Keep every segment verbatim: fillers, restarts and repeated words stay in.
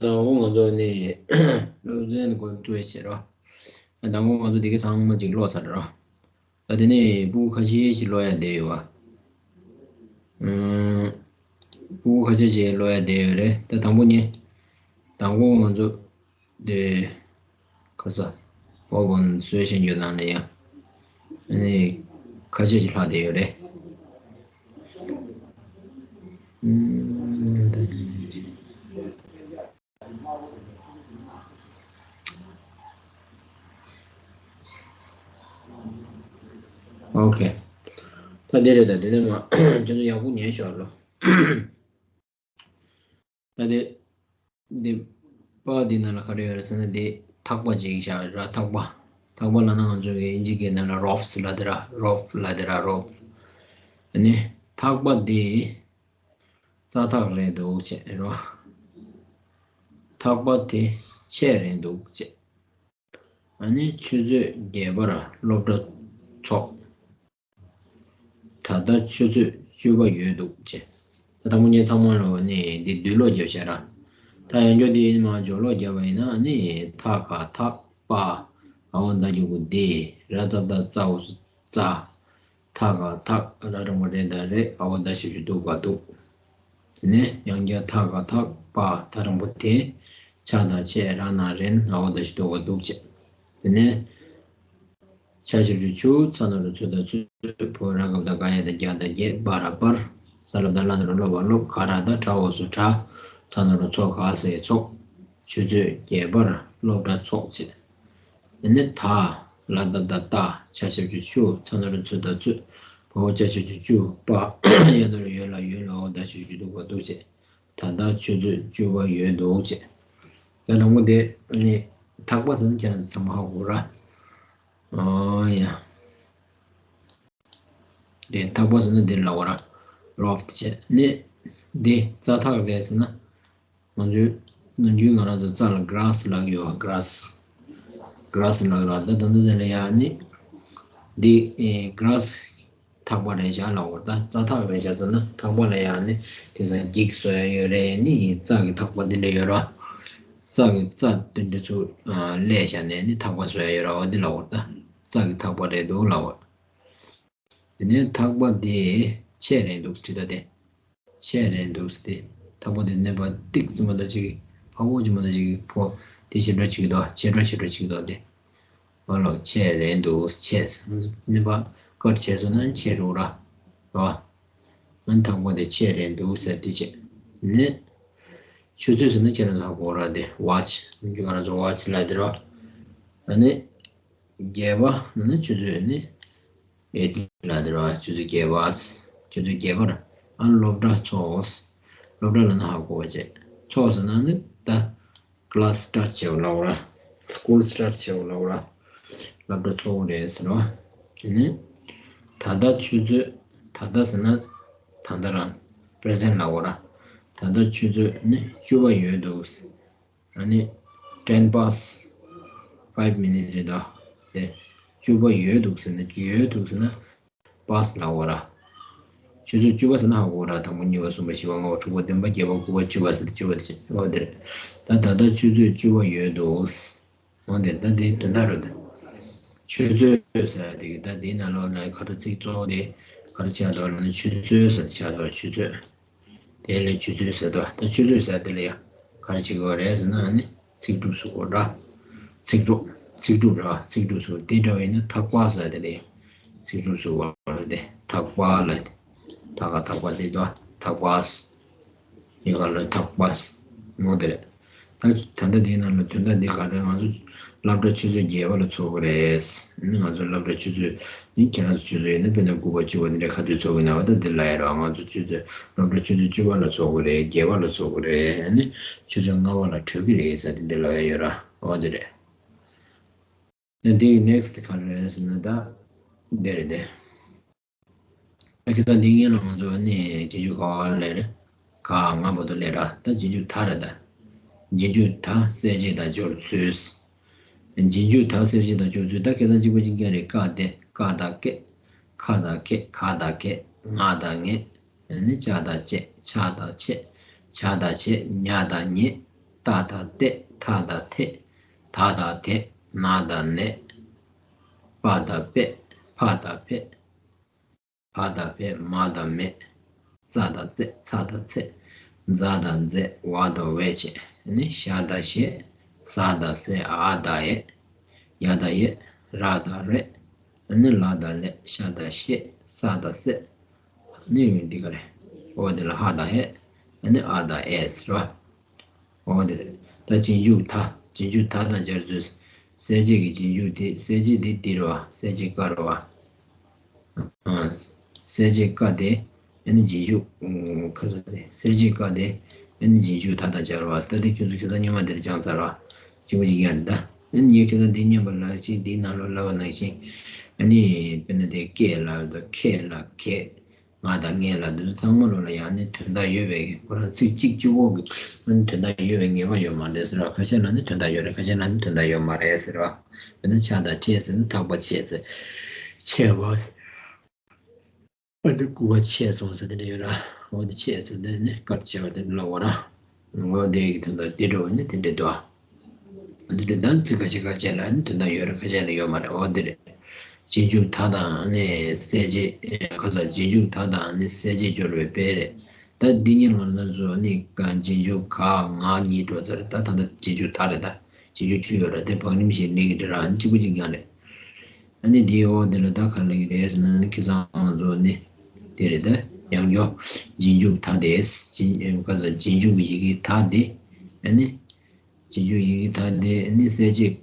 དང་པོ་ང་ཚོ་ནི་སློབ་ཚན་འགོ་བཙུགས་བྱེད་རོགས། དང་པོ་ང་ཚོ་འདི་ག་ཚང་མ་ཅིག་ཀློག་ཚར་རོགས། ད་དེ་ནས་ཕྲུ་གུ་ཁ་ཤས་ཤིག་ཀློག་ཡ་བསྡད་ཡོད་པ། ཕྲུ་གུ་ཁ་ཤས་ཤིག་ཀློག་ཡ་བསྡད་ཡོད་རེད། ད་དང་པོ་ནི། དང་པོ་ང་ཚོ་དེ། ཁ་ས། འོ་གོན་བཟོས་བཞིན་ཡོད་ནང་ནས་ཡང་། ཨ་ནི། ཁ་ཤས་ཤིག་ལྷག་བསྡད་ཡོད་རེད། ཨུམ། ཨོ་ཁེ། ད་འདི་རེད། ད་དེ་ནས་མ་ཁྱོད་ཚོ་ཡག་པོ་ཉན་ཤོག་ལོ། ད་དེ། འདི། པ་འདི་ནང་ལ་ག་རེ་ཡོད་རེད་ཟེར་ན་འདི་ཐག་པ་ཅིག་བཞག་ར། ཐག་པ། ཐག་པ་ལབ་ན་ང་ཚོ་གི་དབྱིན་ཇི་སྐད་ནང་ལ་རོབ་སི་ལབ་དེ་ར། རོབ་ལབ་དེ་ར། རོབ། ཨ་ནི། ཐག་པ་འདི། རྩྭ་ཐག་རེད་འདུག་ཅེས་རོ། ཐག་པ་དེ་ཆད་རན་འདུག་ཅེས། ཨ་ནི་ཆུ་ཚོད་བརྒྱད་པར་སློབ་གྲྭ་ཚོགས། ད་ལྟ་ཆུ་ཚོད་བཅུ་པ་ཡོད་འདུག་ཅེས། ད་དང་པོ་ངས་ཚང་མ་ལོ་ནི་འདི་བསྡུས་ཀློག་རྒྱབ་བྱས་ར། ད་ཡང་བསྐྱར་འདི་མ་སྦྱོར་ཀློག་རྒྱབ་པ་ཡིན་ན་ནི་ཐ་ག་ཐག་པ། འ་འོག་ཟླ་གི་གུ་འདི། ར་ཙ་བཏགས་རྩ་འོག་སུ་རྩ། ཐ་ག་ཐག། ར་འགྲེང་བུ་རེ་དང་རེད། འ་འོག་ཟླ་ཞབས་ཀྱུ་འདུག་ག་འདུག། དེ་ནས་ཡང་བསྐྱར་ཐ་ག་ཐག་པ། ད་འགྲེང་བུ་དེ། ཆ་དང་ཆད། ར་ན་རན། འ་འོག་ཟླ་ཞབས་ཀྱུ་འདུག་ག་འདུག་བྱས། དེ་ནས། ཆ་ཞབས་ཀྱུ་ཆུ། ཚ་ན་རོ་ཚུ་དང་ཚུད། བོ་ར་ག་བཏགས་ག་ཡ་བཏགས་གྱ་དང་གྱེད། པ་ར་པར། ས་ལ་བཏགས་སླ་ན་རོ་སློ་བ་སློབ། ག་ར་བཏགས་གྲ་འོག་སུ་གྲ། ཚ་ན་རོ་ཚོ་ག་ས་ཡི་ཚོགས། ཆུ་ཚོད་བརྒྱད་པར་སློབ་གྲྭ་ཚོགས་བྱས། དེ་ནས་ད། ལ་བཏགས་ལྡ་ལྡ་ལྡ། ཆ་ཞབས་ཀྱུ་ཆུ། ཚ་ན་རོ་ཚུ་དང་ཚུད། བ་འོག་ཅ་ཞབས་ཀྱུ་ཅུ། པ། ཡ་ན་རོ་ཡོ་ལ་ཡོད། ལ་འོག་ཟླ་ཞབས་ཀྱུ་འདུག་ག་འདུག་བྱས། ད་ལྟ་ཆུ་ཚོད་བཅུ་པ་ཡོད་འདུག་བྱས། ད་དང་པོ་དེ་ནི་ཐག་པ་ཟེར་ན་ཁྱེད་རང་ཚོ་ཚང་མ་ཧ་གོ་ར། ཨོ་ཡ། དེ་ཐག་པ་ཟེར་ན་འདི་ལབ་པ་ར། རོབ་བྱས་ནི། འདི་རྩྭ་ཐག་རེད་ཟེར་ན། ང་ཚོའི་ནམ་རྒྱུན་ང་རང་ཚོ་རྩྭ་ལ་གྷ་ར་སི་ལབ་ཀྱི་ཡོད། གྷ་ར་སི། གྷ་ར་སི་ལབ་ཀྱི་ར། ད་ད་ལྟ་དེ་ལ་ཡ་ནི། འདི་ཨེ་གྷ་ར་སི་ཐག་པ་རེད་བཞག་ལབ་པ། ད་རྩྭ་ཐག་རེད་བཞག་ཟེར་ན་ཐག་པ་ལ་ཡ་ནི་དེང་སང་འགྱིག་བཟོ་ཡ་ཡོད་རེད། ནི་རྩྭ་གི་ཐག་པ་འདི་འདྲ་ཡོད་ར། རྩྭ་གི་རྩྭ་དེ་འདྲ་ཚོ་ཨ་བསླས་བཞག་ནས་ནི་ཐག་པ་བཟོ་ཡ་ཡོད་ར། འོ་འདི་ལབ་པ། ད་རྩྭ་གི་ཐག་པ་རེད་འདུག་ལབ་པ། དེ་ནས་ཐག་པ་དེ་ཆད་རན་འདུག་བྲིས་ད་དེ། ཆད་རན་འདུག་སྟེ། ཐག་པ་དེ་གནོན་པ་ཏིག་ཙམ་མ་གཏོགས་ཅིག་ཕ་བོ་ཅིག་མ་གཏོགས་ཅིག་ཕོ་དེ་ཆེ་འགྲོ་ཅིག་དོ། ཆེ་འགྲོ་ཆེ་འགྲོ་ཅིག་དོ་དེ། ཨོ་ལོ་ཆད་རན་འདུག་ཆད། གནོན་པ་ཀར་ཆད་སོང་ན་ཆད་འགྲོ་ར། རོ། ཨ་ནི་ཐག་པ་དེ་ཆད་རན་འདུག་ཟེར་དེ་ཆད། ནས། ཆུ་ཚོད་ཟེར་ན་ཁྱེད་རང་ཚོ་ཧ་གོ་ར་དེ་ཝ་ཆི། ང་ཚོ་ཝ་ཆི་ལབ་དེ་རོ། ཨ་ནི། བརྒྱད་པ་ནི་ཆུ་ཚོད་ནི། ཨེ་ཊི་ལབ་དེ་རེད་བ། ཆུ་ཚོད་བརྒྱད་པ། ཆུ་ཚོད་བརྒྱད་པ་ར། ཨ་ནི་སློབ་གྲྭ་ཚོགས། སློབ་གྲྭ་ལབ་ན་ཧ་གོ་བ་བྱས། ཚོགས་ཟེར་ན་ནི་ད། ཀི་ལ་སི་སི་ཊར་ཊི་བྱེད་པ་ལབ་ར། སི་ཀུལ་སི་ཊར་ཊི་བྱེད་པ་ལབ་ར། སློབ་གྲྭ་ཚོགས་རེད་ཟེར་བ། དེ་ནི། ད་ལྟ་ཆུ་ཚོད། ད་ལྟ་ཟེར་ན། ད་ལྟ་རང་། པི་རེ་ཛེན་ཊི་ལབ་ར། ད་ལྟ་ཆུ་ཚོད་ནི་བཅུ་པ་ཡོད་འདུག་ཨ་ནི། ten past five minutes རེད་དོ། དེ། བཅུ་པ་ཡོད་འདུག་ཟེར་ན། ཡོད་འདུག་ཟེར་ན། པ་སི་ལབ་པ་ར། ཆུ་ཚོད་བཅུ་པ་ཟེར་ན་ཧ་གོ་ར། དང་པོ་གཉིས་པ་གསུམ་པ་བཞི་པ་ལྔ་པ་དྲུག་པ་བདུན་པ་བརྒྱད་པ་དགུ་པ་བཅུ་པ་ཟེར་ཏེ་བཅུ་པ་དེ་བྱས། འོ་དེ་རེད། ད་ད་ལྟ་ཆུ་ཚོད་བཅུ་པ་ཡོད་འདུག་འོ་དེ་རེད། ད་དེ་དོན་དག་རེད་དེ། ཆུ་ཚོད་ཟེར་དེ་གི་ད་དེའི་ནང་ལོགས་ལ་ག་རེ་ཚིག་གཙོ་བོ་དེ་ག་རེ་ཆགས་འདུག་ལབ་ན་ཆུ་ཚོད་ཟེར་ཆགས་འདུག་ཆུ་ཚོད། དེ་ལས་ཆུ་ཚོད་ཟེར་དོ། ད་ཆུ་ཚོད་ཟེར་དེ་ལ་ཡ། ག་རེ་བྱེད་དགོས་རེད་ཟེར་ན་ནི་ཚིག་གྲུབ་བཟོ་དགོས་ར། ཚིག་གྲུབ། ཚིག་གྲུབ་ར། ཚིག་གྲུབ་བཟོ་དེ་འདྲ་བས་ན་ཐག་པ་ཟེར་དེ་ལ་ཡ། ཚིག་གྲུབ་བཟོ་དགོས་རེད་དེ། ཐག་པ་ལ། ཐག་ག་ཐག་པ་དེ་དོ། ཐག་པ། ཡི་ག་ལ་ཐག་པ། ནོ་དེ་རེད། ད་ད་ལྟ་དེའི་ནང་ལ་དོན་དག་འདི་ག་རེ། ང་ཚོ་སློབ་གྲྭ་ཆུ་ཚོད་བརྒྱད་པ་ལ་ཚོགས་ཀྱི་རེད། ཨ་ནི་ང་ཚོ་སློབ་གྲྭ་ཆུ་ཚོད་ནི་ཁྱེད་རང་ཚོ་ཆུ་ཚོད་ཡིན་ན་དཔེར་ན་དགུ་པ་བཅུ་པ་འདི་འདྲ་ག་དུས་ཚོགས་ཀྱི་ན་བ། ད་འདི་ལ་ཡ་ར། ང་ཚོ་ཆུ་ཚོད་སློབ་གྲྭ་ཆུ་ཚོད་བཅུ་པ་ལ་ཚོགས་ཀྱི་རེད། བརྒྱད་པ་ལ་ཚོགས་ཀྱི་རེད། ཨ་ནི་ཆུ་ཚོད་ལྔ་པ་ལ་གྲོལ་གྱི་རེད་ཟེར་དེ་འདྲ་ལ་ཡ་ཡོད་ར། འོ་དེ་རེད། ཨ་འདི་གི་ནེག་སི་ཊི་ག་རེ་རེད་ཟེར་ན་ད་འདི་རེད་དེ། ད་ཁ་སང་འདི་སྔོན་ལ་ང་ཚོ་ནི་རྗེས་འཇུག་ག་བ་ལས་རེད། ག་ང་བར་དུ་ལས་ར། ད་རྗེས་འཇུག་ད་རེད་ད། རྗེས་འཇུག་ད་གསལ་བྱེད་དང་སྦྱོར་ཚུལ། རྗེས་འཇུག་ད་གསལ་བྱེད་དང་སྦྱོར་ཚུལ། ད་ཁ་སང་གཅིག་པ་གཅིག་རྐྱང་རེད། ཀ་དེ། ཀ་དང་ཀེ། ཁ་དང་ཁེ། ག་དང་གེ། ང་དང་ངེ། ནི་ཅ་དང་ཅེ། ཆ་དང་ཆེ། ཇ་དང་ཆེ། ཉ་དང་ཉེ། ཏ་དང་ཏེ། ཐ་དང་ཐེ། ད་དང་དེ། ན་དང་ནེ། པ་དང་པེ། ཕ་དང་ཕེ། བ་དང་བེ། མ་དང་མེ། ཙ་དང་ཙེ། ཚ་དང་ཚེ། ཛ་དང་ཛེ། ཝ་དང་ཝེ་བྱས། ཨ་ནི་ཞ་དང་ཞེ། ཟ་དང་ཟེ། འ་དང་འེ། ཡ་དང་ཡེ། ར་དང་རེ། ཨ་ནི་ལ་དང་ལེ། ཤ་དང་ཤེ། ས་དང་སེ། ཨ་ནི་འདི་ག་རེ། འོ་འདི་ལ་ཧ་དང་ཧེ། ཨ་ནི་ཨ་དང་ཨེ་ཟེར་བ། འོ་འདི་རེད། ད་རྗེས་འཇུག་ད། རྗེས་འཇུག་ད་དང་སྦྱར་ཚུལ། གསལ་བྱེད་ཀྱི་རྗེས་འཇུག་དེ། གསལ་བྱེད་དེ་འདི་རེད་བ། གསལ་བྱེད་ཀ་རེད་བ། གསལ་བྱེད་ཀ་དེ་ཨ་ནི་རྗེས་འཇུག་ཁ་ཚ་དེ། གསལ་བྱེད་ཀ་དེ་ཨ་ནི་རྗེས་འཇུག་ད་དང་སྦྱར་བ། ད་དེ་ཁྱོད་ཚོ་ཁ་སང་སྔོན་མ་དེར་སྦྱངས་ཚར་བ། གཅིག་པ་གཅིག་རྐྱང་རེད་ད། ཨ་ནི་ངས་ཁ་སང་འདི་མཉམ་པ་ལབ་ཅིག་འདིའི་ནང་ལོགས་ལབ་པ་ནང་བཞིན། ཨ་ནི་དཔེར་ན་དེ་སྐད་ལབ་དང་ཁད་ལ་གད། ང་དང་ངས་ལ་འདི་ཚོ་ཚང་མ་ལོ་ལ་ཡང་ནི་དོན་དག་ཡོད་པའི་ཁོ་རང་ཚིག་གཅིག་གཅིག་པོ་གི་ཨ་ནི་དོན་དག་ཡོད་པའི་ངེས་པ་ཡོད་མ་རེད་ཟེར་བ། ཁ་ཤས་ལ་ནི་དོན་དག་ཡོད་རེད། ཁ་ཤས་ལ་ནི་དོན་དག་ཡོད་མ་རེད་ཟེར་བ། དཔེར་ན་ཆགས་དང་ཆད་ཟེར་ན་ཐག་པ་ཆད་ཟེར། ཆད་པ། ཨ་ནི་སྐུད་པ་ཆད་སོང་ཟེར་དེ་འདྲ་ཡོད་ར། འོ་དེ་ཆད་ཟེར་དེ་ནི་སྐད་ཆད་པ་དེ་ལབ་པ་ར། འོ་དེ་གི་དོན་དག་དེ་འདྲ་བ་ནི་དེ་འདྲ་འདུག་ཨ། འདི་འདྲ་ད་ཚིག་ཁ་ཤས་ཁ་ཤས་ལ་ནི་དོན་དག་ཡོད་རེད། ཁ་ཤས་ལ་ཡོད་མ་རེད། འོ་དེ་རེད། རྗེས་འཇུག་ད་དང་ནི་གསལ་བྱེད། ཁ་སང་རྗེས་འཇུག་ད་དང་ནི་གསལ་བྱེད་སྦྱོར་བའི་དཔེ་རེད། ད་འདི་གཉིས་ལ་ང་ཚོ་ནི་རྗེས་འཇུག་ག་ང་གཉིས་འགྲོ་ཚར་རེད། ད་ད་ལྟ་རྗེས་འཇུག་ད་རེད་ད། རྗེས་འཇུག་བཅུ་ཡོད་རེད། དེ་བང་རིམ་བཞིན་ལེགས་ཀྱི་རེད་ར། གཅིག་པ་གཅིག་རྐྱང་རེད། ཨ་ནི་འདིའི་འོག་འདི་ལ་ད་ག་ལེགས་རེད་ཟེར་ན་ནི་ཁ་སང་ང་ཚོ་ནི་དེ་རེད་ད། ཡང་བསྐྱར་རྗེས་འཇུག་ད་དེ། རྗེས་ཁ་སང་རྗེས་འཇུག་གི་ཡི་གེ་ད་དེ། ཨ་ནི་རྗེས་འཇུག་ཡི་གེ་ད་དེ་ཨ་ནི་གསལ་བྱེད་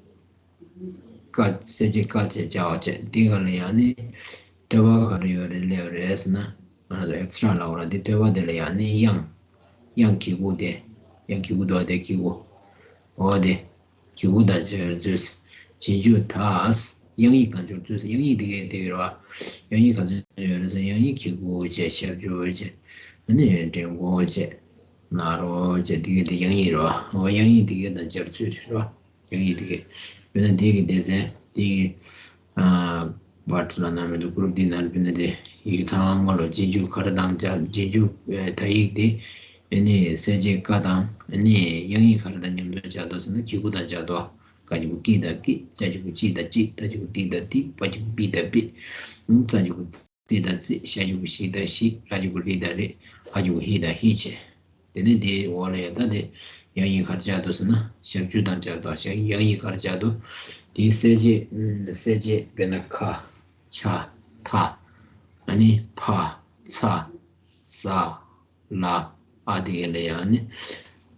ཀ། གསལ་བྱེད་ཀ་བྱས་སྦྱར་བ་བྱས། འདི་ག་ལ་ཡང་ནི་བསྟོད་པ་ག་རེ་ཡོད་རེད་ལབ་རེད་ཟེར་ན། ང་རང་ཚོ་ཨེག་སི་ཊ་ར་ལབ་པ་ར། འདི་བསྟོད་པ་དེ་ལ་ཡང་ནི་དབྱངས། དབྱངས་གི་གུ་དེ། དབྱངས་གི་གུ་དོ་དེ་གི་གུ། འོ་དེ། གི་གུ་དང་སྦྱར་ཚུལ། རྗེས་འཇུག་ད། དབྱངས་ཡིག་དང་སྦྱར་ཚུལ། དབྱངས་ཡིག་འདི་གས་དེ་ཡོད་ར། དབྱངས་ཡིག་ག་ཚོད་ཡོད་རེད་ཟེར། དབྱངས་ཡིག་གི་གུ་བྱས། ཞབས་ཀྱུ་བྱས། ཨ་ནི་འགྲེང་པོ་བྱས། ན་རོ་བྱས། འདི་གས་དེ་དབྱངས་ཡིག་རེད་བ། འོ་དབྱངས་ཡིག་འདི་གས་དང་སྦྱར་ཚུལ་རེད་བ། དབྱངས་ཡིག་འདི་གས། དཔེར་ན་འདི་གི་སྡེ་ཚན་འདི་གི་ཨ་པར་ཊི་ལ་ན་མི་འདུག་གུ་རུབ་འདི་ནང་ལ་དཔེར་ན་དེ་ཡིག་ཚང་མ་ལོ་རྗེས་འཇུག་ག་རེ་དང་སྦྱར། རྗེས་འཇུག་ཨེ་ད་ཡིག་དེ་ཨ་ནི་གསལ་བྱེད་ཀ་དང་ཨ་ནི་དབྱངས་ཡིག་ག་རེ་དང་མཉམ་དུ་སྦྱར་འདུག་ཟེར་ན་གི་གུ་དང་སྦྱར་འདུག་ཀ་གི་གུ་ཀི་དང་ཀི། ཅ་གི་གུ་ཅི་དང་ཅི། ཏ་གི་གུ་ཏི་དང་ཏི། པ་གི་གུ་པི་དང་པི། ཨ་ནི་ཙ་གི་གུ་ཙི་དང་ཙི། ཞ་གི་གུ་ཞི་དང་ཞི། ར་གི་གུ་རི་དང་རི། ཧ་གི་གུ་ཧི་དང་ཧི་བྱས། དེ་ནས་དེའི་འོག་ལ་ཡ་ད་དེ་དབྱངས་ཡིག་ག་རེ་སྦྱར་འདུག་ཟེར་ན་ཞབས་ཀྱུ་དང་སྦྱར་འདུག་ཞབས་དབྱངས་ཡིག་ག་རེ་སྦྱར་འདུག་དེའི་གསལ་བྱེད། གསལ་བྱེད་དཔེར་ན་ཁ། ཆ། ཐ། ཨ་ནི་ཕ། ཚ། ཟ། ལ། ཨ་དེ་ག་ལ་ཡ་ཨ་ནི་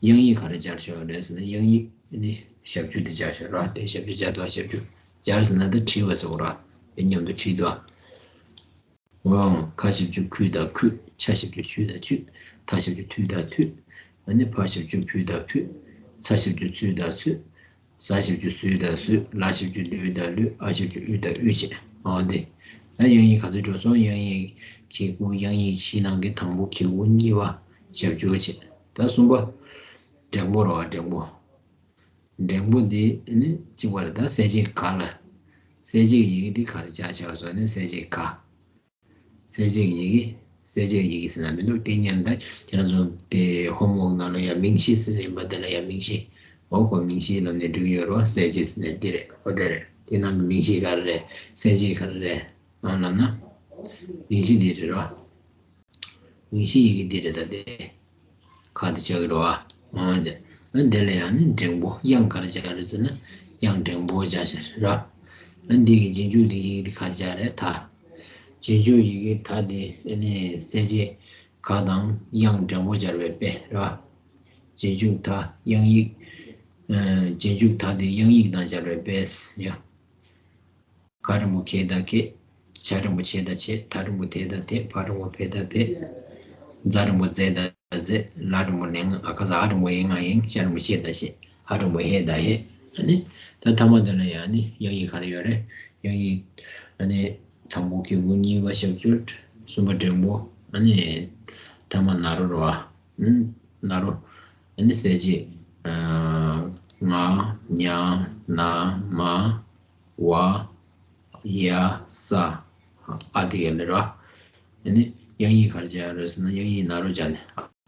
དབྱངས་ཡིག་ག་རེ་སྦྱར་ཤོག་རེད་ཟེར་ན་དབྱངས་ཡིག་ཨ་ནི་ཞབས་ཀྱུ་དེ་སྦྱར་ཤོག་ར། དེ་ཞབས་ཀྱུ་སྦྱར་འདུག་ཞབས་ཀྱུ་སྦྱར་ཟེར་ན་ད་བྲིས་པ་ཟེར་བ་ར། དེ་མཉམ་དུ་བྲིས་འདུག་འོ། ཁ་ཞབས་ཀྱུ་ཁུ་དང་ཁུ། ཆ་ཞབས་ཀྱུ་ཆུ་དང་ཆུ། ཐ་ཞབས་ཀྱུ་ཐུ་དང་ཐུ། ཨ་ནི་ཕ་ཞབས་ཀྱུ་ཕུ་དང་ཕུ། ཚ་ཞབས་ཀྱུ་ཚུ་དང་ཚུ། ཟ་ཞབས་ཀྱུ་ཟུ་དང་ཟུ། ལ་ཞབས་ཀྱུ་ལུ་དང་ལུ། ཨ་ཞབས་ཀྱུ་ཨུ་དང་ཨུ་བྱས། འོ་འདི། ད་དབྱངས་ཡིག་ག་ཚོད་འགྲོ་སོང་། དབྱངས་ཡིག་གི་གུ། དབྱངས་ཡིག་བཞི་ནང་གི་དང་པོ་གི་གུ། གཉིས་པ་ཞབས་ཀྱུ་བྱས། ད་གསུམ་པ་འགྲེང་པོ་རེད་བ། འགྲེང་པོ། འགྲེང་པོ་འདི་ནི་གཅིག་པ་རེད། ད་གསལ་བྱེད་ག་ལ། གསལ་བྱེད་ཀྱི་ཡི་གེ་འདི་ག་རེ་སྦྱར་བྱས་པ་སོགས་ནི་གསལ་བྱེད་ག་གསལ་བྱེད་ཀྱི་ཡི་གེ། གསལ་བྱེད་ཀྱི་ཡི་གེ་ཟེར་ན་མི་འདུག་དེ་ཉན་ད་ཁྱེད་རང་ཚོ་དེ་ཧོམ་ཝོག་ནང་ལ་ཡ་མིང་གཞི་ཟེར་ཡིན་པ་དེ་ལ་ཡ་མིང་གཞི། འོ་ཁོ་མིང་གཞིའི་ལམ་ནས་འགྲིག་ཡོད་རེད་བ། གསལ་བྱེད་ཟེར་ནས་འདི་རེད། འོ་དེ་རེད། དེ་ནང་གི་མིང་གཞི་ག་རེ་རེད། གསལ་བྱེད་ག་རེ་རེད། ཨང་ལབ་ན། མིང་གཞི་འདི་རེད་རོ། མིང་གཞི་ཡི་གེ་འདི་རེད། ད་དེ་ག་དེ་ཆགས་ཀྱི་རེད་བ། འོ་དེ། ཨ་འདི་ལ་ཡང་ནི་འགྲེང་པོ། དབྱངས་ག་རེ་སྦྱར་རེད་ཟེར་ན་དབྱངས་འགྲེང་པོ་སྦྱར་བྱས་རེད་བ། ཨ་འདི་གི་རྗེས་འཇུག་འདི་ཡི་གེ་འདི་ག་རེ་སྦྱར་རེད། ད་རྗེས་འཇུག་ཡི་གེ་ད་འདི་ཨ་ནི་གསལ་བྱེད་ག་དང་དབྱངས་འགྲེང་པོ་སྦྱར་བའི་དཔེ་རེད་བ། རྗེས་འཇུག་ད་དབྱངས་ཡིག་ཨ་རྗེས་འཇུག་ད་འདི་དབྱངས་ཡིག་དང་སྦྱར་བའི་དཔེ་ཡ། ག་འགྲེང་པོ་གེ་དང་གེ། ཆ་འགྲེང་པོ་ཆེ་དང་ཆེ། ད་འགྲེང་པོ་དེ་དང་དེ། ཕ་འགྲེང་པོ་ཕེ་དང་ཕེ། ཛ་འགྲེང་པོ་ཛེ་དང་ཛེ། ལ་འགྲེང་པོ་ལེ། ང་ཨ་ཁ་ཟ། འ་འགྲེང་པོ་ཨེ་ང་ཨེ། ཤ་འགྲེང་པོ་ཤེ་དང་ཤེ། ཧ་འགྲེང་པོ་ཧེ་དང་ཧེ། ཨ་ནི་ད་ཐ་མ་དེ་ལ་ཡང་ནི་དབྱངས་ཡིག་ག་རེ་ཡོད་རེད། དབྱངས་ཡིག་ཨ་ནི་དང་པོ་གི་གུ། གཉིས་པ་ཞབས་ཀྱུ། གསུམ་པ་འགྲེང་པོ། ཨ་ནི་ཐ་མ་ན་རོ་རེད་བ། ཨ་ནི་ན་རོ། ཨ་ནི་གསལ་བྱེད་ང་། ཉ། ན། མ། ཝ། ཡ། ས། ཨ་དེ་ག་ལེ་ར། ཨ་ནི་དབྱངས་ཡིག་ག་རེ་སྦྱར་རེད་ཟེར་ན་དབྱངས་ཡིག་ན་རོ་སྦྱར་ནས།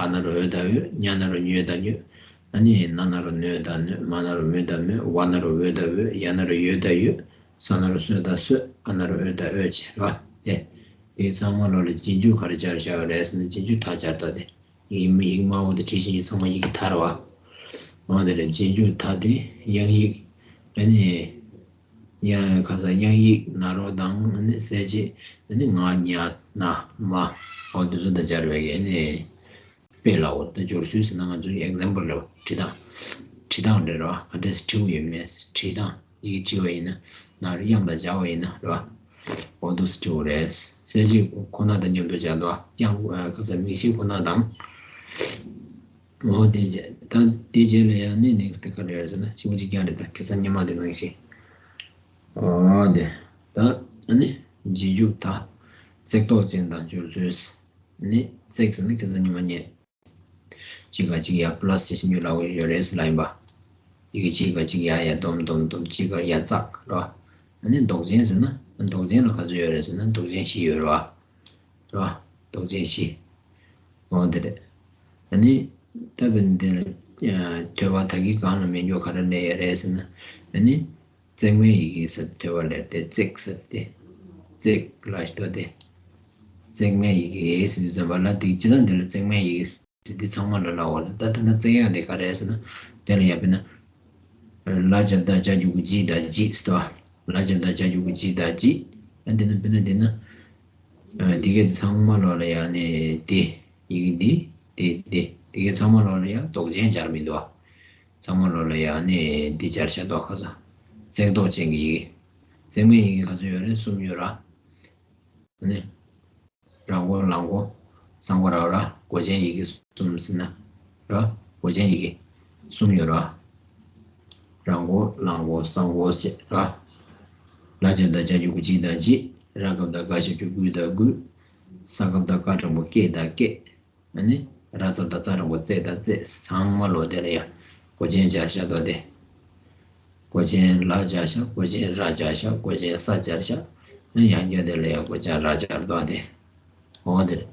ཨ་ན་རོ་འོ་དང་འོད། ཉ་ན་རོ་ཉོ་དང་ཉོ། ཨ་ནི་ན་ན་རོ་ནོ་ད་ནོད། མ་ན་རོ་མོ་ད་མོད། ཝ་ན་རོ་ཝེ་ད་ཝོད། ཡ་ན་རོ་ཡོ་ད་ཡོད། ས་ན་རོ་སོ་ད་སོད། ཨ་ན་རོ་ཨོ་ད་ཨོད་བྱས་རེད་བ། དེ་དེ་ཚང་མ་ལོ་ལ་རྗེས་འཇུག་ག་རེ་སྦྱར་བཞག་ཡོད་རེད་ཟེར་ན། རྗེས་འཇུག་ད་སྦྱར་ད་དེ། ཡིག་ཡིག་དམར་པོ་དེ་བྲིས་བཞིན་ཡིག་ཚང་མ་ཡི་གེ་ད་རེད་བ། འོ་དེ་རེད། རྗེས་འཇུག་ད་དེ་དབྱངས་ཡིག་ཨ་ནི། ཡང་ཁ་སང་དབྱངས་ཡིག་ན་རོ་དང་ཨ་ནི་གསལ་བྱེད་ཨ་ནི་ང་ཉ་ན་མ། འོ་དེ་ཚོ་ད་སྦྱར་བའི་གི་ཨ་ནི་དཔེ་ལའོ། ད་སྦྱོར་ཚུལ་ཟེར་ན་ང་ཚོའི་ཨེག་ཛམ་པལ་རེད་བ། བྲིས་སྟངས། བྲིས་སྟངས་རེད་རོ། ག་འདྲས་སེ་བྲིས་ཡོད་མེད། བྲིས་སྟངས་ཡི་གེ་བྲིས་པ་ཡིན་ན། ན་རོ་དབྱངས་དང་སྦྱར་བ་ཡིན་ན་རེད་བ། འོ་འདུག་སེ་བྲིས་པ་རེད། གསལ་བྱེད་ཁོ་ན་དང་མཉམ་དུ་སྦྱར་འདུག་བ། དབྱངས་ཁ་སང་མིང་གཞི་ཁོ་ན་དང་། འོ་དེ་རྗེས་ད་དེ་རྗེས་ལ་ཡང་ནི་ནེག་སི་ཊི་ག་རེ་རེད་ཟེར་ན། གཅིག་པ་གཅིག་རྐྱང་རེད། ད་ཁ་སང་སྔོན་མ་དེ་ནང་བཞིན། འོ་དེ། ད་ཨ་ནི་རྗེས་འཇུག་ད། བརྩེགས་འདོགས་ཅན་དང་སྦྱོར་ཚུལ། ནི་བརྩེགས་ཟེར་ན་ཁ་སང་སྔོན་མ་ཉན། གཅིག་ག་གཅིག་ཡ་པ་ལ་སི་ཅེ་ཞིག་ཉོ་ལ་འོས་ཡོད་རེད་ཟེར་ལ་ཡིན་པ། ཡི་གེ་གཅིག་ག་གཅིག་ཡ་ཡ་སྡོམ་སྡོམ་སྡོམ། གཅིག་ག་ཡ་བརྩེགས་རོ། ཨ་ནི་འདོགས་ཅན་ཟེར་ན། འདོགས་ཅན་ལ་ག་ཚོད་ཡོད་རེད་ཟེར་ན། འདོགས་ཅན་བཞི་ཡོད་རོ། རོ། འདོགས་ཅན་བཞི། འོ་དེ་རེད། ཨ་ནི་ད་བན་དེ་ལ་ཐོས་པ་ད་གི་གང་ལ་མེད་འཇོག་ག་རེ་ལས་ཡོད་རེད་ཟེར་ན། ཨ་ནི་བརྩེགས་མའི་ཡི་གེ་ཟེར་ཐོས་པ་ལས་དེ་བརྩེགས་ཟེར་ཏེ། བརྩེགས་ལ་ཞིག་ཏོ་དེ། བརྩེགས་མའི་ཡི་གེ་ཟེར་དུས་ཙམ་པ་ལ་དེ་སྤྱི་དང་དེ་ལ་བརྩེགས་མའི་ཡི་གེ་ཟེར་དེ་ཚང་མ་ལ་ལའོ་ལ། ད་ད་ལྟ་བརྩེགས་དབྱངས་དེ་ག་རེ་ཟེར་ན། དེ་ལ་ཡ་དཔེར་ན། ལ་ཇ་བཏགས་ཇ་འགྱུར་གྱི་ལྗི་དང་ལྗིད་ཟེར་དོ། ལ་ཇ་བཏགས་ཇ་འགྱུར་གྱི་ལྗི་དང་ལྗིད། ཨ་འདི་ན་དཔེར་ན་འདི་ན། ཨ་འདི་གའི་ཚང་མ་ལོག་ལ་ཡ་ནི་འདི། ཡི་གེ་འདི། འདི་འདི་འདི་གའི་ཚང་མ་ལོག་ལ་ཡ་འདོགས་ཅན་སྦྱར་མི་འདུག་བ། ཚང་མ་ལོག་ལ་ཡ་ནི་འདི་སྦྱར་བཞག་འདུག་ཁ་སང་། བརྩེགས་འདོགས་ཅན་གྱི་ཡི་གེ། བརྩེགས་མའི་ཡི་གེ་ག་ཚོད་ཡོད་རེད། གསུམ་ཡོད་ར། ཨ་ནི། ར་མགོ་ལ་མགོ། ས་མགོ་ར་ར། མགོ་ཅན་ཡི་གེ་གསུམ་ཟེར་ན། ར། མགོ་ཅན་ཡི་གེ་གསུམ་ཡོད་ར། ར་མགོ་ལ་མགོ་ས་མགོ་ཟེར་ར། ལ་ཇ་བཏགས་ཇ་འགྱུར་གྱི་ལྗི་དང་ལྗིད། ར་ག་བཏགས་ག་ཞབས་ཀྱུ་གུ་དང་གུད། ས་ག་བཏགས་སྐ་འགྲེང་བུ་སྐེ་དང་སྐེད། ཨ་ནི། ར་ཙ་བཏགས་རྩ་འགྲེང་བུ་རྩེ་དང་རྩེད། ཚང་མ་ལོག་དེ་ལ་ཡ། མགོ་ཅན་སྦྱར་བཞག་འདུག་སྟེ། མགོ་ཅན་ལ་སྦྱར་བཞག་མགོ་ཅན་ར་སྦྱར་བཞག་མགོ་ཅན་ས་སྦྱར་བཞག་ཨ་ནི་ཡང་བསྐྱར་དེ་ལ་ཡ་མགོ་ཅན་ར་སྦྱར་འདུག་སྟེ། འོ་དེ་རེད།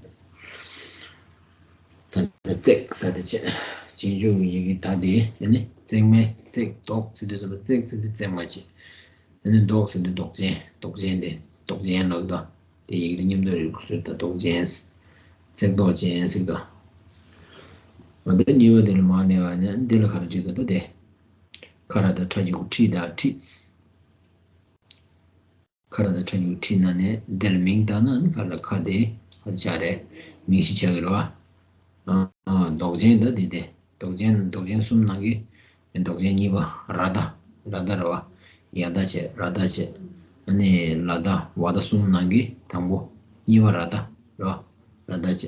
ད་ལྟ་བརྩེགས་ཟེར་དེ་བྱས། རྗེས་འཇུག་གི་ཡི་གེ་ད་དེ་ཨ་ནི་བརྩེགས་མའི་བརྩེགས་འདོགས་ཟེར་དུས་ཙམ་པ་བརྩེགས་ཟེར་དུས་བརྩེགས་མ་བྱེད། ཨ་ནི་འདོགས་ཟེར་དུས་འདོགས་ཅན། འདོགས་ཅན་དེ་འདོགས་ཅན་ལབ་འདུག་དེ་ཡིག་དེ་མཉམ་དུ་རེད་ཟེར། ད་འདོགས་ཅན། བརྩེགས་འདོགས་ཅན་ཟེར་འདུག་འོ་དེ་གཉིས་པ་དེ་ལ་མ་ནས་བ་ནི་འདི་ལ་ག་རེ་བྲིས་འདུག་ད་དེ། ཁ་ར་བཏགས་ཁྲ་འགྱུར་ཁྲི་དང་ཁྲིད། ཁ་ར་བཏགས་ཁྲ་འགྱུར་ཁྲི་ན་ནས་འདི་ལ་མིང་བཏགས་ན་ནི་ཁ་ར་ཁ་དེ་ཁ་ཆ་རེད། མིང་གཞི་ཆགས་ཀྱི་རེད་བ། ཨ་ཨ་འདོགས་ཅན་ད་འདི་དེ། འདོགས་ཅན་འདོགས་ཅན་གསུམ་ནང་གི་འདོགས་ཅན་གཉིས་པ་ར་བཏགས། ར་བཏགས་རེད་བ། ཡ་བཏགས་བྱས་ར་བཏགས་བྱས། ཨ་ནི་ལ་བཏགས་ཝ་བཏགས་གསུམ་ནང་གི་དང་པོ། གཉིས་པ་ར་བཏགས་རེད་བ། ར་བཏགས་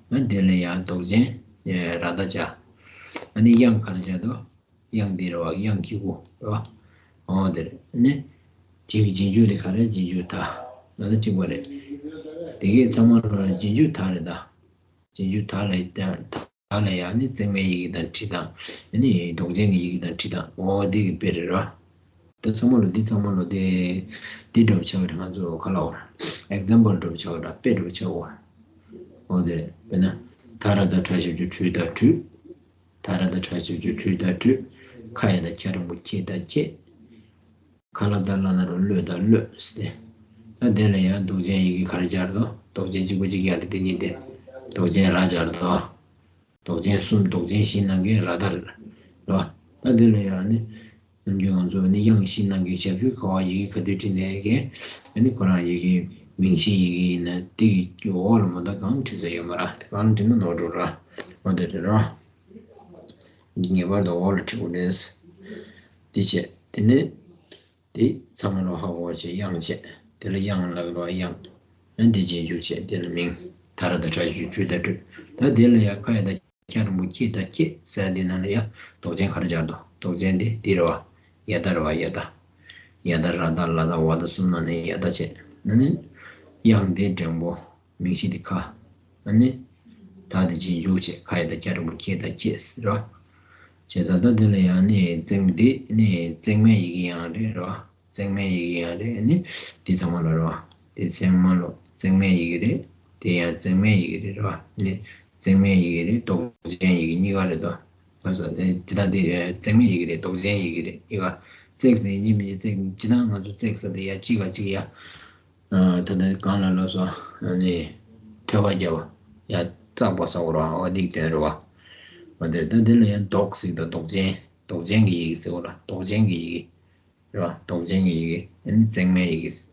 བྱས། ཨ་དེ་ལ་ཡང་འདོགས་ཅན་ར་བཏགས་བྱས། ཨ་ནི་དབྱངས་ག་རེ་བྱས་འདུག་དབྱངས་འདི་རེད་བ། དབྱངས་ཀྱི་གུ་རེད་བ། འོ་དེ་རེད། ཨ་ནི་རྗེས་ཀྱི་རྗེས་འཇུག་དེ་ག་རེ། རྗེས་འཇུག་ད་ལ་ད་གཅིག་པ་རེད། དེ་གའི་ཚང་མ་ལ་རྗེས་འཇུག་ད་རེད་ད། རྗེས་འཇུག་ད་ལ་ཡ་ད་ད་ལ་ཡ་ནི་བརྩེགས་མའི་ཡི་གེ་དང་ཁྲི་དང་ཨ་ནི་འདོགས་ཅན་གྱི་ཡི་གེ་དང་ཁྲི་དང་འོ་དེ་གི་དཔེ་རེད་ར། ད་ཚང་མ་ལ་འདི་ཚང་མ་ལ་དེ་འདི་འདྲ་པོ་ཆགས་ཀྱི་རེད། ང་ཚོ་ག་ལ་བར་ཨེག་ཛམ་པལ་འདྲ་པོ་ཆགས་ཀྱི་རེད། དཔེ་འདྲ་པོ་ཆགས་འོ་དེ་རེད། དཔེར་ན་ད་ར་བཏགས་ད་ཞབས་ཀྱུ་དྲུ་དང་དྲུད། ད་ར་བཏགས་ད་ཞབས་ཀྱུ་དྲུ་དང་དྲུད། ཁ་ཡ་བཏགས་ཁྱ་འགྲེང་བུ་ཁྱེ་དང་ཁྱེད། ཁ་ལ་བཏགས་ལ་ན་རོ་བློ་དང་བློད་ཟེར་ཏེ། ད་དེ་ལ་ཡང་འདོགས་ཅན་ཡི་གེ་ག་རེ་སྦྱར་འདུག་འདོགས་ཅན་གཅིག་པ་གཅིག་ཡ་ལ་དེ་གཉིས་ཏེ། འདོགས་ཅན་ར་སྦྱར་འདུག་འདོགས་ཅན་གསུམ། འདོགས་ཅན་བཞི་ནང་གི་ར་བཏགས་རེད། ད་དེ་ལ་ཡང་ནི་ནམ་རྒྱུན་ང་ཚོ་ནི་དབྱངས་བཞི་ནང་གི་ཞབས་ཀྱུ་ག་བ་ཡི་གེ་ག་དུས་བྲིས་ནའི་གི་ཨ་ནི་ཁོ་རང་ཡི་གེ་མིང་གཞི་ཡི་གེ་ཡིན་ན་དེ་གི་འོག་ལ་མ་གཏོགས་གང་བྲིས་ས་ཡོད་མ་རེད། དེ་གང་བྲིས་ན་ནོར་འགྲོ་ར། འོ་དེ་རེད་ར། ངེས་པར་དུ་འོག་ལ་བྲིས་དགོས་རེད། དེ་བྱས་དེ་ནས། དེ་ཚང་མ་ལོ་ཧ་གོ་བྱས་དབྱངས་བྱས། དེ་ལ་དབྱངས་ལབ་རོ་དབྱངས། ཨ་འདི་རྗེས་འཇུག་བྱས་དེ་ལ་མིང་། ད་ར་བཏགས་ད་ཞབས་ཀྱུ་དྲུ་དང་དྲུད། ད་དེ་ལ་ཡ་ཁ་ཡ་བཏགས་ཁྱ་འགྲེང་བུ་ཁྱེད་དང་ཁྱེད་ཟེར་དེ་ནང་ལ་ཡ་འདོགས་ཅན་ག་རེ་སྦྱར་འདུག་འདོགས་ཅན་དེ་འདི་རེད་བ། ཡ་བཏགས་རེད་བ། ཡ་བཏགས། ཡ་བཏགས་ར་བཏགས་ལ་བཏགས་ཝ་བཏགས་གསུམ་ནང་ནས་ཡ་བཏགས་བྱས། ཨ་ནི་དབྱངས་དེ་འགྲེང་བུ། མིང་གཞི་དེ་ཁ། ཨ་ནི། ད་དེ་རྗེས་འཇུག་བྱས་ཁ་ཡ་བཏགས་ཁྱ་འགྲེང་བུ་ཁྱེད་དང་ཁྱེད་ཟེར་རོ། བྱས་ཙང་ད་དེ་ལ་ཡང་ནི་བརྩེགས་འདི་ནི་བརྩེགས་མའི་ཡི་གེ་ཡང་རེད་རོ། བརྩེགས་མའི་ཡི་གེ་ཡང་རེད། ཨ་ནི་འདི་ཚང་མ་ལ་རོ། དེ་ཚང་མ་ལ་བརྩེགས་མའི་ཡི་གེ་རེད། དེ་ཡང་བརྩེགས་མའི་ཡི་གེ་རེད་རོ། ནི་བརྩེགས་མའི་ཡི་གེ་རེད། འདོགས་ཅན་ཡི་གེ་གཉིས་ཀ་རེད་དོ། ག་ས་ཨེ་ཇི་ལྟར་དེ་ཨེ་བརྩེགས་མའི་ཡི་གེ་རེད། འདོགས་ཅན་ཡི་གེ་རེད། ཡི་ག་བརྩེགས་ཟེར་ཡིན་གཅིག་མིན་གཅིག་བརྩེགས། ཇི་ལྟར་ང་ཚོ་བརྩེགས་ཟེར་དེ་ཡ་གཅིག་ག་གཅིག་ཡ། ཨ་ད་ལྟ་གང་ལ་ལོགས་སོ། ཨ་ནི་ཐོད་པ་བརྒྱབ་པ་ཡ་བརྩེགས་པ་ཟེར་བ་རེད་བ། འོ་འདི་དོན་རེད་བ། འོ་དེ་ད་དེ་ལ་ཡང་འདོགས་ཟེར་དང་འདོགས་ཅན། འདོགས་ཅན་གྱི་ཡི་གེ་ཟེར་བ་ལ་འདོགས་ཅན་གྱི་ཡི་གེ་རེད་བ། འདོགས་ཅན་གྱི་ཡི་གེ། ཨ་ནི་བརྩེགས་མའི་ཡི་གེ་ཟེར།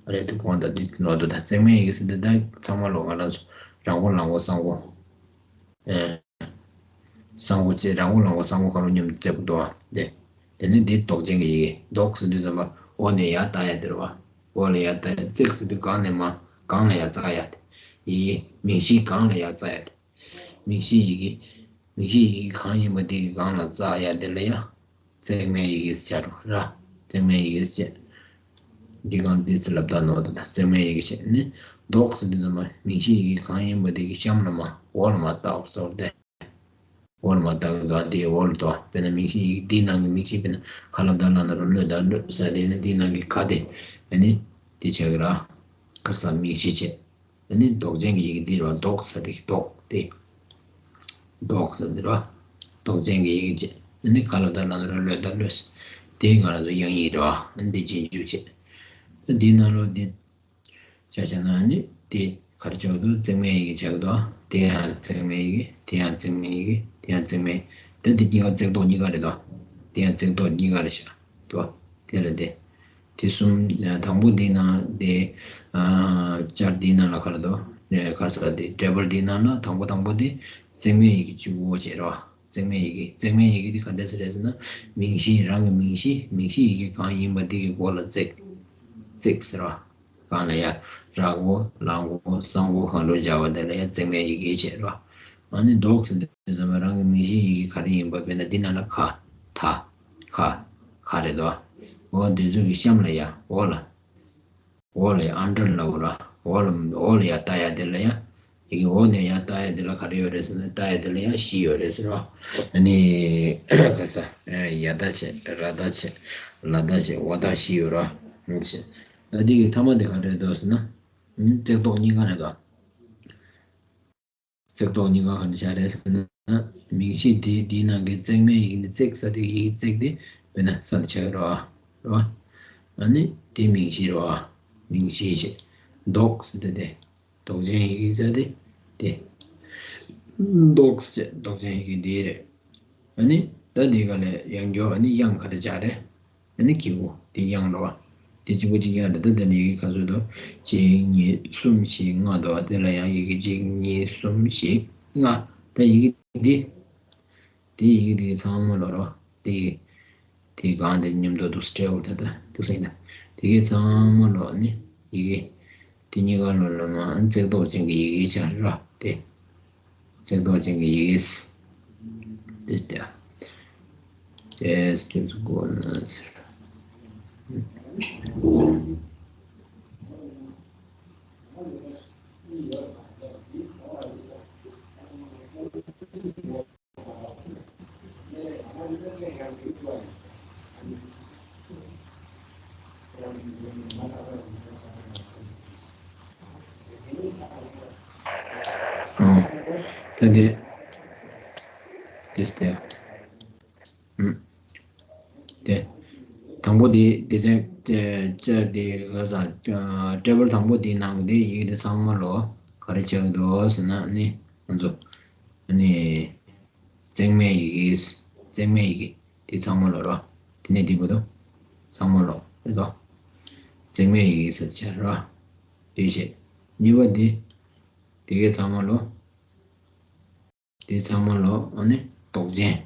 ཨ་རེད་དེ་གོང་ད་འདི་ནོར་འདུག་ད་བརྩེགས་མའི་ཡི་གེ་ཟེར་དེ་ད་ཚང་མ་ལོགས་ང་རང་ཚོ་རང་མགོ་ལག་མགོ་གསང་མགོ། ཨེ། གསང་མགོ་བཅས་རང་མགོ་ལག་མགོ་གསང་མགོ་གང་རུང་མཉམ་དུ་བརྩེགས་པ་འདུག་བ། དེ་དེ་ནི་འདི་འདོགས་ཅན་གྱི་ཡི་གེ། འདོགས་ཟེར་དུས་ཙམ་པ་འོག་ནས་ཡར་བལྟ་ཡ་དེ་རེད་བ། འོག་ལ་ཡར་བལྟ་ཡ། བརྩེགས་ཟེར་དུས་སྒང་ནས་མར་སྒང་ལ་ཡར་བལྟ་ཡ་དེ། ཡི་གེ་མིང་གཞིའི་སྒང་ལ་ཡར་བལྟ་ཡ་དེ། མིང་གཞིའི་ཡི་གེ། མིང་གཞིའི་ཡི་གེ་གང་ཡིན་པ་དེ་གི་སྒང་ལ་བལྟ་ཡ་དེ་ལ་ཡ། བརྩེགས་མའི་ཡི་གེ་ཟེར་རོ་ར། བརྩེགས་མའི་ཡི་གེ་ཟེར། འདི་གང་འདི་ཚེ་ལབ་ད་ནོར་འདུག་ད་བརྩེགས་མའི་ཡི་གེ་བྱས་ནི། འདོགས་ཟེར་དུས་ཙམ་པ་མིང་གཞིའི་ཡི་གེ་གང་ཡིན་པ་དེ་གི་གཤམ་ལ་མར་འོག་ལ་མར་བལྟ་བ་ཟེར་བ་དེ། འོག་ལ་མར་བལྟ་གི་འདུག་ཨ། དེ་འོག་ལ་འདུག་ཨ། དཔེར་ན་མིང་གཞི་ཡི་གེ་འདིའི་ནང་གི་མིང་གཞི། དཔེར་ན་ཁ་ལ་བརྡ་ལ་ན་རོ་གློ་བརྡ་གློད་ཟེར་དེ་ནི་འདིའི་ནང་གི་ག་དེ། ཨ་ནི་དེ་བྱ་གི་ར། ག་ས་མིང་གཞི་བྱས། ཨ་ནི་འདོགས་ཅན་གྱི་ཡི་གེ་འདི་ར། འདོགས་ཟེར་དེ་འདོགས་དེ། འདོགས་ཟེར་འདི་ར། འདོགས་ཅན་གྱི་ཡི་གེ་བྱས། ཨ་ནི་ཁ་ལ་བརྡ་ལ་ན་རོ་གློ་བརྡ་གློད་ཟེར། དེ་ང་རང་ཚོ་དབྱངས་ཡིག་ར། ཨ་ནི་འདི་རྗེས་འཇུག་བྱས། ཨ་འདིའི་ནང་ལོགས་འདི། ཆ་བཞག་ན་ནི་དེ་ག་རེ་ཆགས་འདུག་བརྩེགས་མའི་ཡི་གེ་ཆགས་འདུག་དེ་ཡང་བརྩེགས་མའི་ཡི་གེ། དེ་ཡང་བརྩེགས་མའི་ཡི་གེ། དེ་ཡང་བརྩེགས་མའི། ད་དེ་གཉིས་ཀ་བརྩེགས་འདོགས་གཉིས་ཀ་རེད་དོ། དེ་ཡང་བརྩེགས་འདོགས་གཉིས་ཀ་རེད་ཤག་འདུག་དེ་ལ་དེ། དེ་གསུམ། དང་པོ་འདི་ནང་དེ། ཨ་ཅར་འདི་ནང་ལ་ག་རེ་འདུག་ག་རེ་ཟེར་དེ་ཊེ་བལ་འདི་ནང་ལ་དང་པོ་དང་པོ་དེ་བརྩེགས་མའི་ཡི་གེ་གཅིག་པོ་བྱས་རོ། བརྩེགས་མའི་ཡི་གེ། བརྩེགས་མའི་ཡི་གེ་འདི་ག་འདྲ་ཟེར་རེད་ཟེར་ན། མིང་གཞི། རང་གི་མིང་གཞི། མིང་གཞི་ཡི་གེ་གང་ཡིན་པ་འདི་གི་མགོ་ལ་བརྩེགས། བརྩེགས་ཟེར་བ། གང་ལ་ཡ། ར་མགོ་ལ་མགོ་གསང་མགོ་གང་རུང་སྦྱར་བ་དེ་ལ་ཡ་བརྩེགས་མའི་ཡི་གེ་བྱས་རོ། ཨ་ནི་འདོགས་ཟེར་དུས་ཙམ་པ་རང་གི་མིང་གཞིའི་ཡི་གེ་ག་རེ་ཡིན་པ། དཔེར་ན་འདི་ནང་ལ་ག་ད་ག་ག་རེད་དོ། འོ་འདི་ཚོ་གི་གཤམ་ལ་ཡ། འོག་ལ། འོག་ལ་ཡ་ཨན་ཌར་ལབ་ར། འོག་ལ་འོག་ལ་ཡ་ལྟ་ཡ་དེ་ལ་ཡ། ཡི་གེ་འོག་ནས་ཡ་ལྟ་ཡ་དེ་ལ་ག་རེ་ཡོད་རེད་ཟེར་ན། ལྟ་ཡ་དེ་ལ་ཡ་བཞི་ཡོད་རེད་ཟེར་རོ། ཨ་ནི་ག་ས་ཡ་ད་བྱས། ར་ད་བྱས། ལ་ད་བྱས། འོ་ད་བཞི་ཡོད་རོ། ཨ་ནི་བྱས། ད་འདི་གི་ཐ་མ་དེ་ག་རེ་རེད་འདུག་ཟེར་ན། ཨ་ནི་བརྩེགས་འདོགས་གཉིས་ཀ་རེད་འདུག་བརྩེགས་འདོགས་གཉིས་ཀ་ག་འདྲ་ཆགས་རེད་ཟེར་ན། མིང་གཞི་དེ་འདིའི་ནང་གི་བརྩེགས་མའི་ཡི་གེ་འདི། བརྩེགས་ཟེར་དེ་ཡི་གེ་བརྩེགས་དེ་དཔེར་ན་ས་དེ་ཆགས་ཀྱི་རེད་བ། རེད་བ། ཨ་ནི་དེ་མིང་གཞི་རེད་བ། མིང་གཞི་བྱས། འདོགས་ཟེར་དེ་དེ། འདོགས་ཅན་ཡི་གེ་ཟེར་དེ་དེ། འདོགས་ཟེར་འདོགས་ཅན་ཡི་གེ་འདི་རེད། ཨ་ནི་ད་འདི་ག་ལས་ཡང་འགྱོ། ཨ་ནི་དབྱངས་ག་རེ་སྦྱར་རེད། ཨ་ནི་གི་གུ་དེ་དབྱངས་རེད་བ། དེ་གཅིག་པོ་གཅིག་རྐྱང་རེད། ད་དེ་ནས་ཡི་གེ་ག་ཚོད་འདུག་གཅིག་གཉིས་གསུམ་བཞི་ལྔ་འདུག་བ། དེ་ལ་ཡང་ཡི་གེ་གཅིག་གཉིས་གསུམ་བཞི་ལྔ། ད་ཡི་གེ་འདི། དེ་ཡི་གེ་དེ་གི་ཚང་མ་ལོགས་རེད་བ། དེ་ཡི་དེ་གང་དེ་མཉམ་དུ་འདུག་སྤྲད་འོ། ད་ད་འདུག་སེ་ཡིན་ད། དེ་གའི་ཚང་མ་ལོགས་ནི་ཡི་གེ་དེ་གཉིས་ཀ་ལོགས་ལ་མ་བརྩེགས་འདོགས་ཅན་གྱི་ཡི་གེ་ཆགས་རེད་བ། དེ་བརྩེགས་འདོགས་ཅན་གྱི་ཡི་གེ་དེ་སྟེ། དེ་སྐྱོན་ཚུ་གོ་ན་ཟེར། ཨོ། ད་དེ། དེ་སྟེ། ཨུམ། དེ། དང་པོ་དེ་དེ་ཚན་དེ་ཅར་དེ་ག་ས་ཊེ་བལ་དང་པོ་དེའི་ནང་གི་དེ་ཡི་གེ་དེ་ཚང་མ་ལོགས་ག་རེ་ཆགས་ཀྱི་འདུག་ཟེར་ན་ནི་ང་ཚོ་ཨ་ནི། བརྩེགས་མའི་ཡི་གེ། བརྩེགས་མའི་ཡི་གེ་དེ་ཚང་མ་ལོགས་རེད་བ། དེ་ནས་འདི་བར་དུ་ཚང་མ་ལོགས་རེད་དོ། བརྩེགས་མའི་ཡི་གེ་ཟེར་བྱ་རེད་བ། དེ་བྱས། གཉིས་པ་འདི། དེ་གའི་ཚང་མ་ལོགས། དེ་ཚང་མ་ལོགས། ཨ་ནི་འདོགས་ཅན།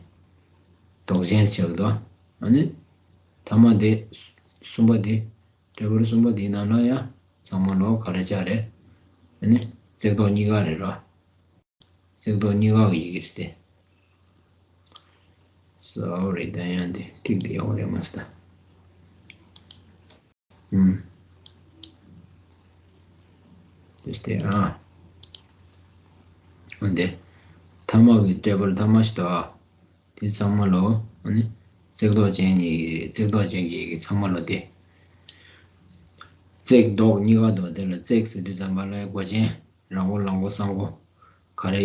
འདོགས་ཅན་ཟེར་བ་དོ། ཨ་ནི་ཐ་མ་དེ། གསུམ་པ་དེ། ཊེ་བལ་གསུམ་པ་དེའི་ནང་ལ་ཡང་ཚང་མ་ལོགས་ག་རེ་ཆགས་རེད། ཨ་ནི་བརྩེགས་འདོགས་གཉིས་ཀ་རེད་རོ། བརྩེགས་འདོགས་གཉིས་ཀ་གི་ཡི་གེ་རེད་དེ། སོ་རི། ད་ཡང་དེ་ཐིག་དེ་ཡོང་རེད་མ་སྟ། ཨུམ། དེ་སྟེ་ཨ། འོན་ཏེ། ཐ་མ་གི་ཊེ་བལ་ཐ་མ་ཞིག་ཏུ་ཨ། དེ་ཚང་མ་ལོགས། ཨ་ནི་བརྩེགས་འདོགས་ཅན་གྱི། བརྩེགས་འདོགས་ཅན་གྱི་ཡི་གེ་ཚང་མ་ལོགས་ཏེ། བརྩེགས་འདོགས་གཉིས་ཀ་འདུག་དེ་ལ་བརྩེགས་ཟེར་དུས་ཙམ་པ་ལ་མགོ་ཅན། ར་མགོ་ལ་མགོ་གསང་མགོ། ག་རེ།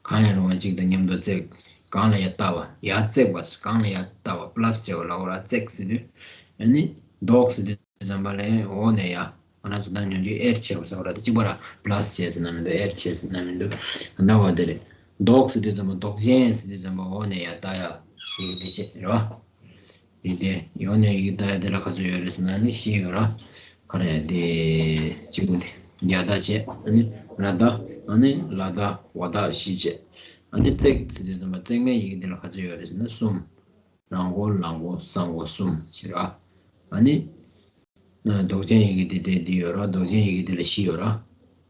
གང་ཡང་རུང་བ་གཅིག་དང་མཉམ་དུ་བརྩེགས། གང་ལ་ཡར་ལྟ་བ། ཡར་བརྩེགས་པ། གང་ལ་ཡར་ལྟ་བ། པ་ལ་སི་བྱས་པ་ལབ་དགོས་ར། བརྩེགས་ཟེར་དུས། ཨ་ནི་ལྡོག་ཟེར་དུས་ཙམ་པ་ལ་འོག་ནས་ཡར། ང་རང་ཚོ་ད་ཉོན་རྒྱུ་ཨེར་བྱས་པ་ཟེར་བ་ར། ད་གཅིག་པ་ར། པ་ལ་སི་བྱས་ཟེར་ན་མི་འདུག་ཨེར་བྱས་ཟེར་ན་མི་འདུག་ག་འདྲ་བ་དེ་རེད། ལྡོག་ཟེར་དུས་ཙམ་པ། ལྡོག་ཅན་ཟེར་དུས་ཙམ་པ་འོག་ནས་ཡར་ལྟ་ཡ། ཡི་གེ་དེ་བྱས་རེད་བ། ཡི་གེ་དེ་འོག་ནས་ཡི་གེ་ལྟ་ཡ་དེ་ལ་ག་ཚོད་ཡོད་རེད་ཟེར་ན་ནི་བཞི་ཡོད་ར། ག་རེ་དེ་གཅིག་པུ་དེ་ཡ་བཏགས་བྱས། ཨ་ནི་ར་བཏགས། ཨ་ནི་ལ་བཏགས། ཝ་བཏགས། བཞི་བྱས། ཨ་ནི་བརྩེགས་ཟེར་དུས་ཙམ་པ་བརྩེགས་མའི་ཡི་གེ་དེ་ལ་ག་ཚོད་ཡོད་རེད་ཟེར་ན་གསུམ། ར་མགོ་ལ་མགོ་ས་མགོ་གསུམ་བྱས་ར། ཨ་ནི། ལྡོག་ཅན་ཡི་གེ་དེ་དེ་འདི་ཡོད་ར། ལྡོག་ཅན་ཡི་གེ་དེ་ལ་བཞི་ཡོད་ར།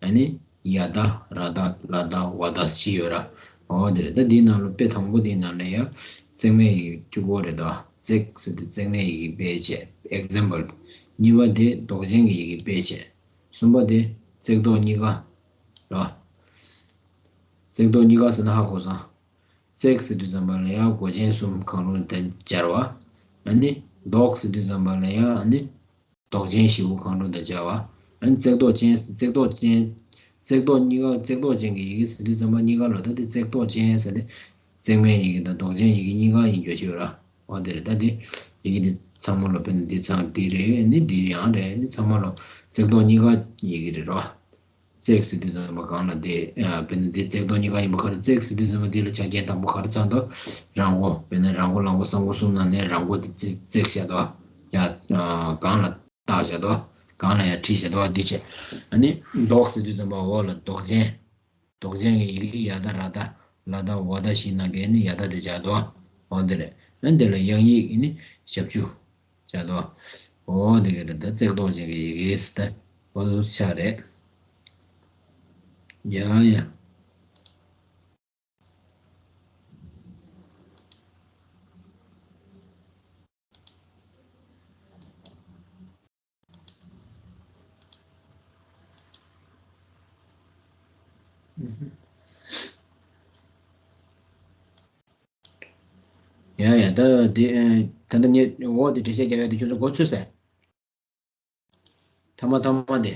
ཨ་ནི་ཡ་བཏགས་ར་བཏགས་ལ་བཏགས་ཝ་བཏགས་བཞི་ཡོད་ར། འོ་དེ་རེད། ད་འདིའི་ནང་ལ་དཔེ་དང་པོ་འདིའི་ནང་ལ་ཡ་བརྩེགས་མའི་ཡི་གེ་བཅུ་དགུ་རེད་དོ། བརྩེགས་ཟེར་དུས་བརྩེགས་མའི་ཡི་གེ་དཔེ་བྱས། ཨེག་ཛམ་པལ། གཉིས་པ་དེ་ལྡོག་ཅན་གྱི་ཡི་གེ་དཔེ་བྱས། གསུམ་པ་དེ་བརྩེགས་ལྡོག་གཉིས་ཀ་ར། བརྩེགས་ལྡོག་གཉིས་ཀ་ཟེར་ན་ཧ་གོ་སོང་། བརྩེགས་ཟེར་དུས་ཙམ་པ་ལ་ཡང་མགོ་ཅན་གསུམ་གང་རུང་དེ་སྦྱར་བ། ཨ་ནི་ལྡོག་ཟེར་དུས་ཙམ་པ་ལ་ཡང་ཨ་ནི་ལྡོག་ཅན་བཞི་པོ་གང་རུང་དེ་སྦྱར་བ། ཨ་ནི་བརྩེགས་ལྡོག་ཅན། བརྩེགས་ལྡོག་ཅན། བརྩེགས་ལྡོག་གཉིས་ཀ། བརྩེགས་ལྡོག་ཅན་གྱི་ཡི་གེ་ཟེར་དུས་ཙམ་པ་གཉིས་ཀ་ལ་ད་དེ་བརྩེགས་ལྡོག་ཅན་ཟེར་ཏེ། བརྩེགས་མའི་ཡི་གེ་དང་ལྡོག་ཅན་ཡི་གེ་གཉིས་ཀ་ཡིན་རྒྱུ་ཞིག་ཡོད་ར། འོ་དེ་རེད། ད་དེ་ཡི་གེ་འདི་ཚང་མ་ལ་དཔེར་ན་འདི་ཚང་འདི་རེད། ནི་འདི་ཡང་རེད། ནི་ཚང་མ་ལ་བརྩེགས་ལྡོག་གཉིས་ཀ་ཡི་གེ་རེད་ར། བརྩེགས་ཟེར་དུས་ཙམ་པ་གང་ལ་དེ། ཨ། དཔེར་ན་དེ་བརྩེགས་ལྡོག་གཉིས་ཀ་ཡིན་པ་ག་རེ། བརྩེགས་ཟེར་དུས་ཙམ་པ་དེ་ལ་ཆ་རྐྱེན་དང་པོ་ག་རེ་ཚང་དོ། ར་མགོ། དཔེར་ན་ར་མགོ་ལ་མགོ་ས་མགོ་གསུམ་ནང་ནས་ར་མགོ་དེ་བརྩེགས་བྱས་དོ། ཡ། ཨ། གང་ལ་བཏགས་བྱས་དོ། གང་ལ་ཡ་བྲིས་བྱས་དོ། འདི་བྱས། ཨ་ནི་ལྡོག་ཟེར་དུས་ཙམ་པ་འོག་ལ་ལྡོག་ཅན། ལྡོག་ཅན་གྱི་ཡི་གེ་ཡ་བཏགས་ར་བཏགས་ལ་བཏགས་ཝ་བཏགས་བཞི་ནང་གི་ནི་ཡ་བཏགས་དེ་སྦྱར་དོ། འོ་དེ་རེད། ཨ་འདི་ལ་དབྱངས་ཡིག་ནི་ཞབས་ཀྱུ་སྦྱར་དོ། འོ་དེ་ག་རེད། ད་བརྩེགས་ལྡོག་ཅན་གྱི་ཡི་གེ་ཟེར་ད་འོ་དེ་ཆ་རེད། ཡ་ཡ། ཡ་ཡ། ད་དེ་ད་ལྟ་ངས་འོག་དེ་འགྲེལ་བཤད་རྒྱག་ཡ་དེ་ཁྱོད་ཚོ་མགོ་ཚོས་ཟེར། ཐ་མ་ཐ་མ་དེ།